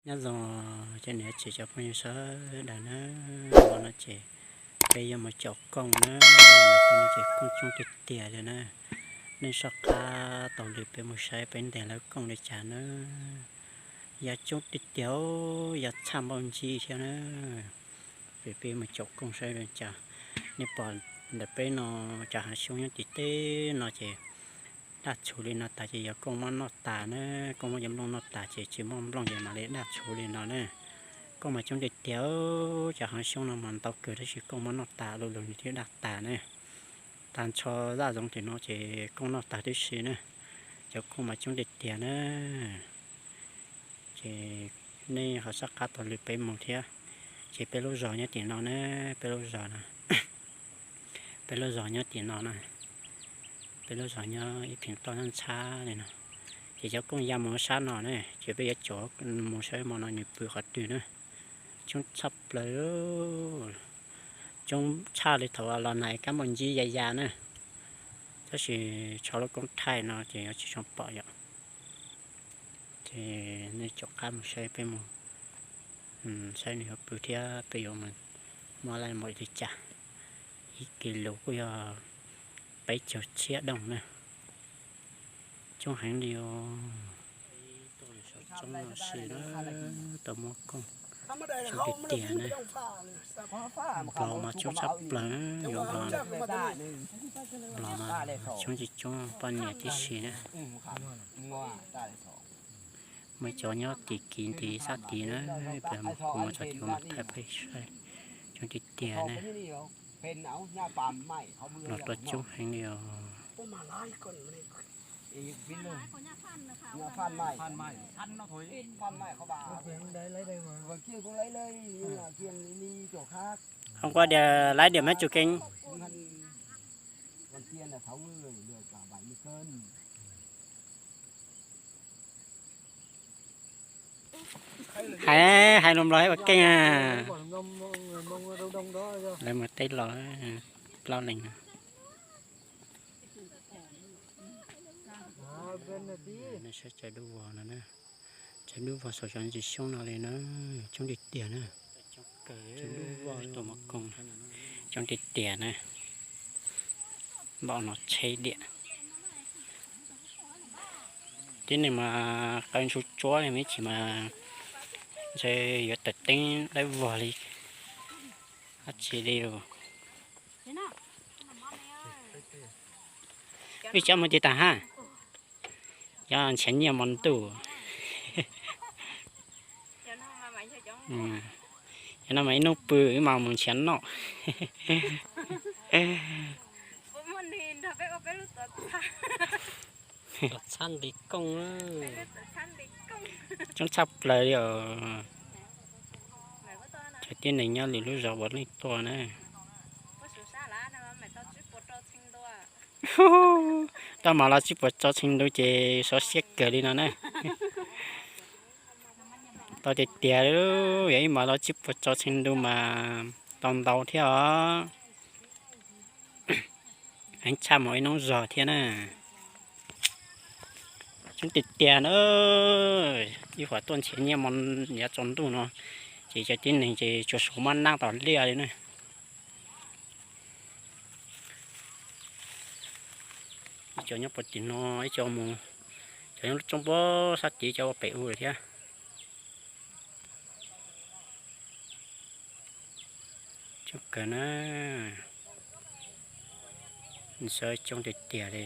Nyob zoo cov niam txiv cov phooj ywg sawv daws na, no ces peb yuav mus caum kooj na, peb no ces kooj coob tiag tiag li na. Neej soj qab taug lw peb mus saib peb ntes lawv kooj li cas na. Yog coob tiag tiag, yog txhaj npaum ncig thiab na. Peb, peb mus caum kooj saib li cas. Nej pom ntawm peb no cov hav xyoob nyob tim teb no ces daj txhuv li no tas ces yog kooj muab noj tas na, kooj muab cov nplooj noj tas ces tsis muaj nplooj ces mam li daj txhuv li no na. Kooj mas coob tiag tiag, cov hav xyoob no mas ntau kawg tab sis kooj muab noj tas, lug lug nws thiaj daj tas na. Tag nrho zaj zoov tim no ces kooj noj tas tib si na. Cov kooj mas coob tiag tiag na. Ces nej ho soj qab taug lw peb mus thiab. Ces peb lub zos nyob tim no na, peb lub zos no, peb lub zos nyob tim no na. Peb lub zos nyob ib pheev toj ntxhab li no. Ces cov kooj ya mus sab no na, ces peb yuav caum mus saib hmo no nws pw qhov twg na. Coob tshaj plaws, coob tshaj li thaum los nais kab nplooj ncig ya ya na. Tab sis tso lub koob thaij no ces yuav tsis zoo pom yom. Ces nej caum qab mus saib peb mus, saib nws yuav pw thiab peb yuav mus muab laij mus li cas. Ib kis lus kuj yog peb caug txhiab dooj na. Coob heev li os. Toj saum txoob no si na, tau muab kooj coob tiag tiag na. Nplog mas coob tshaj plaws, yuav nplog, nplog mas coob tsis coob poj niam tib si na. Muaj cov nyob tim kiv nti sab tid na, kuv mus txog tid kuv mam thaij peb saib. Coob tiag tiag na. Los tuaj coob heev li os. Hôm qua dia lái điểm mấy chục kênh. Hais, hais lus Nplog ib puas keej a. Lawv mus teb los plaub leeg no. Saib cov dub vog no na. Cov dub vog saum cov ntsis xyoob no li na. Coob tiag tiag na. Cov dub vog tuaj muab kooj, coob tiag tiag na. Npaum no tsheb diam. Tib neeg mas qaw ntsuj tsuab li, ib chim mas ntshe yuav tawm teeb dawb vog li. Dab tsi li lus. Wb cov mus tiv tas hab. Cov nrhiav nyiaj mo ntuj. Cov no mas ib hnub pw wb mas mus nrhiav noj. Tuam txhab nti kooj, coob tshaj plaws li os. Cov tib neeg nyob lwm lub zos puav leej tuaj na. Tau mam los tsib puas tso txheej ntu ces sov siab kawg li no na. Tau tiag tiag, yog ib mam los tsib puas tso txheej ntu mas tau ntau thiab os. Heev tshaj mus ib hnub zog thiab na. Coob tiag tiag na. Ib qhov tuaj nrhiav nyiaj mo yav tsaus ntuj no ces cov tib neeg ces tsuas suav mab nab tom liaj li na. Ib co nyob puag tim no, ib co mus, cov nyob lub roob puag sab tid, cov ua pem u lawm thiab. Coob kawg na. Nws sawv coob tiag tiag li.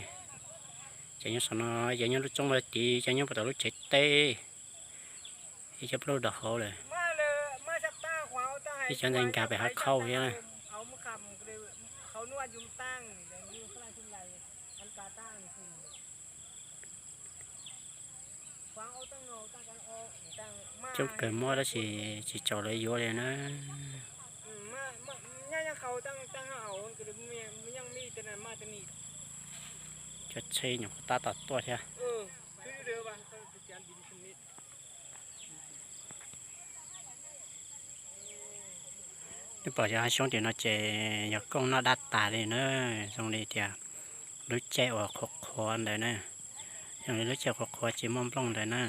Cov nyob saum no, cov nyob lub roob puag tid, cov nyob puag tom lub tsev teb, ib cov plaub rau hauv lawm. Ib cov ntawd nkag pem hav khauj thiab na. Coob kawg mob tab sis tsis txaus lawv yuav li na. Cov tsheb nyuam qhuav tab tom tuaj thiab. Nej pom cov hav xyoob tim no ces yog kooj noj dab tas li na, zoo li tias lub caij uas qhuav qhuav ntawd na, zoo li lub caij qhuav qhuav tsis muaj nplooj ntawd na.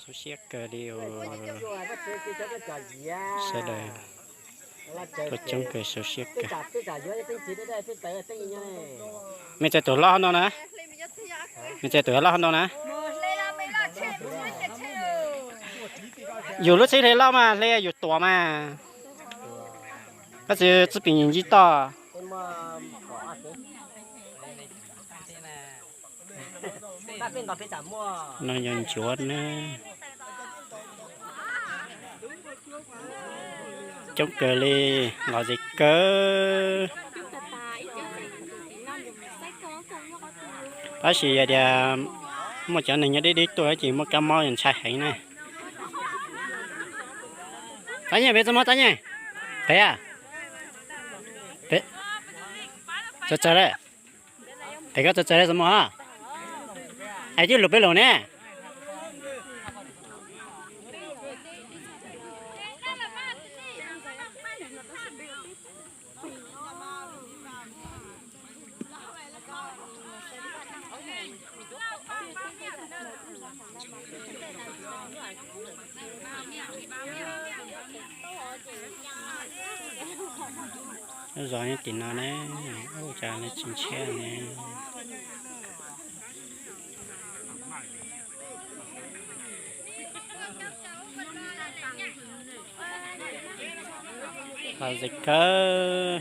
Xav siab kawg li os. Sawv daws tuaj coob kawg, xav siab kawg. Mej txawg tus loj hov ntoo na. Mej txawg tus loj hov ntoo na. Yus lub tsheb hle loj mas hle yus tuam mas. Koj txiv, txiv pim ntsib toj. No yog ncuav na. Coob kawg li, los ze kawg. Tab sis yog tias muaj cov neeg nyob deb deb tuaj ces muaj kab mob ntshai heev na. Tab Nyeej, peb txog muab Tab Nyeej. Pem, txawg txawg li. Pem koj txawg txawg li txog muab. Es twb lus peb lus ne. Lub zos nyob tim no ne, ua cas nws tsis ntshiab ne. Los ze kawg.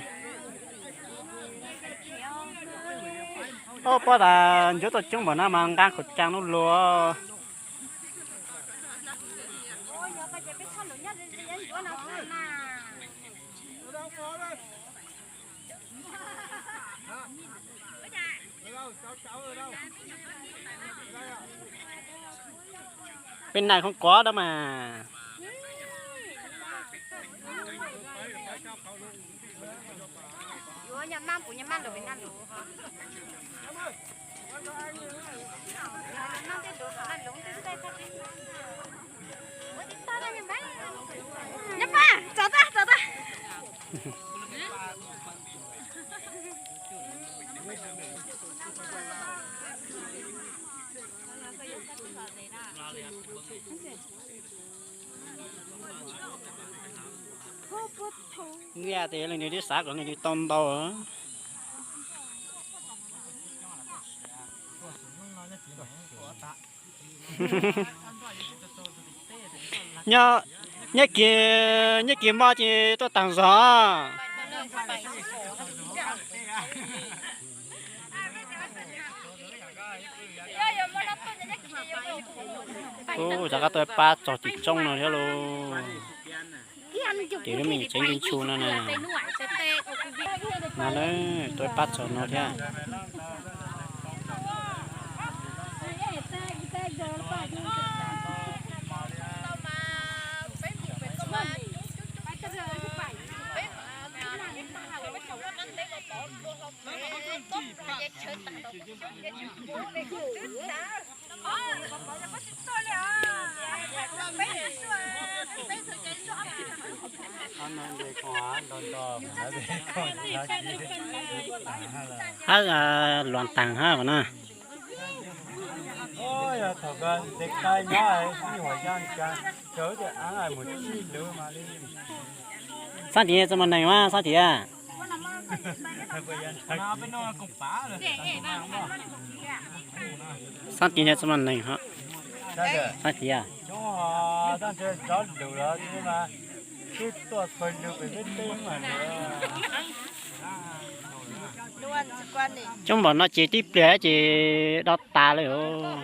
Ob, pab tas ncuav tuaj coob npaum no mas nqa khẩu trang lub lug. Peb naj khoob kov dab mas. Ntiaj teb leej twg twb xav kom leej twg tau ntau. Nyob, nyob kiag, nyob kiag mo ces tuaj taag zog. Ub, rov qab tuaj pab txog tim roob no thiab lauj. Tim lub me nyuam tsev ntsug ntsug no na. No na, tuaj pab txog no thiab. Hab luas taag hab no. Xaab tim tsi muaj neeg mas xaab tim. Xaab tim tsi muaj neeg hab. Xaab tim. Coob npaum no ces tib pliag ces do tas lawm os.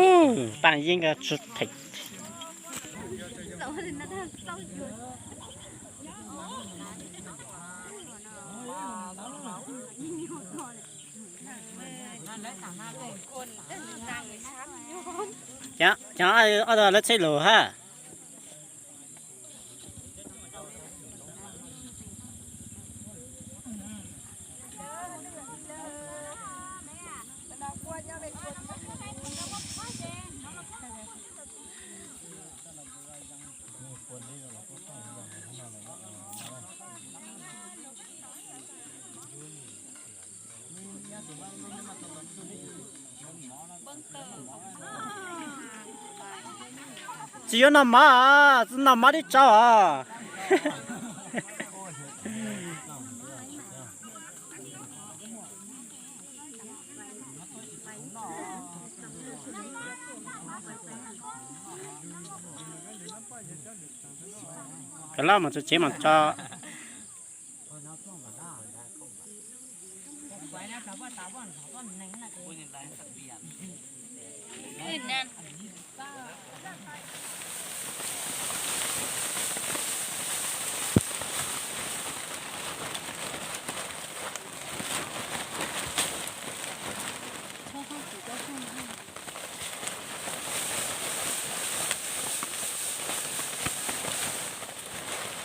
Ub, taag yeeb tsi them. Cov, cov ob tug lawv txhij lus hab. Tsis yuav noj mov, tsis noj mov tib tsaug os. Kav laj mus tso tsev mas tso.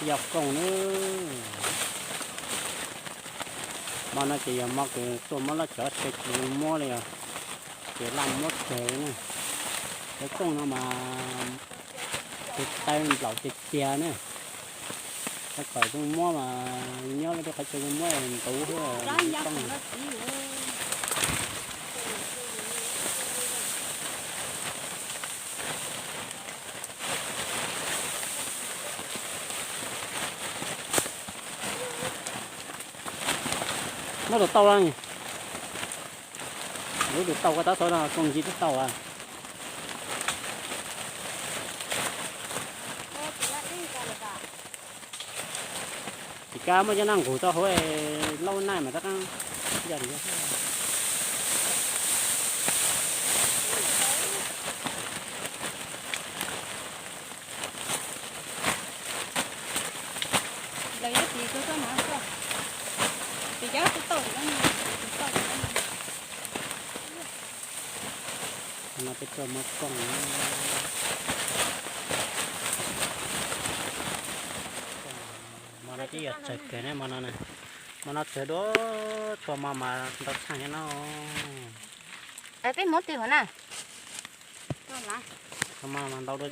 Yog kooj na. Hmo no ces yog hmo kws tuaj muab laj tsov tse tsis zoo muab li os, ces laj muab tsawg na. Cov kooj no mas tus taw nplaum tiag tiag na. Qhov kom zoo muab mas nyob lub qhov chaw zoo muab ntau xwb. Muab tus tau la, lub tus tau koj tab xov no kooj ntsis twb tau a. Tsis kav muab cov naj nqug tau hauv, laub naj mas tab qaab. No peb tuaj muab kooj. Hmo no twb yuav tsawg kawg ne, hmo no, hmo no tsawg dua, txhua hmo mas ntau tshaj no. Peb muab twg hov na? Txhua hmo mas ntau dua.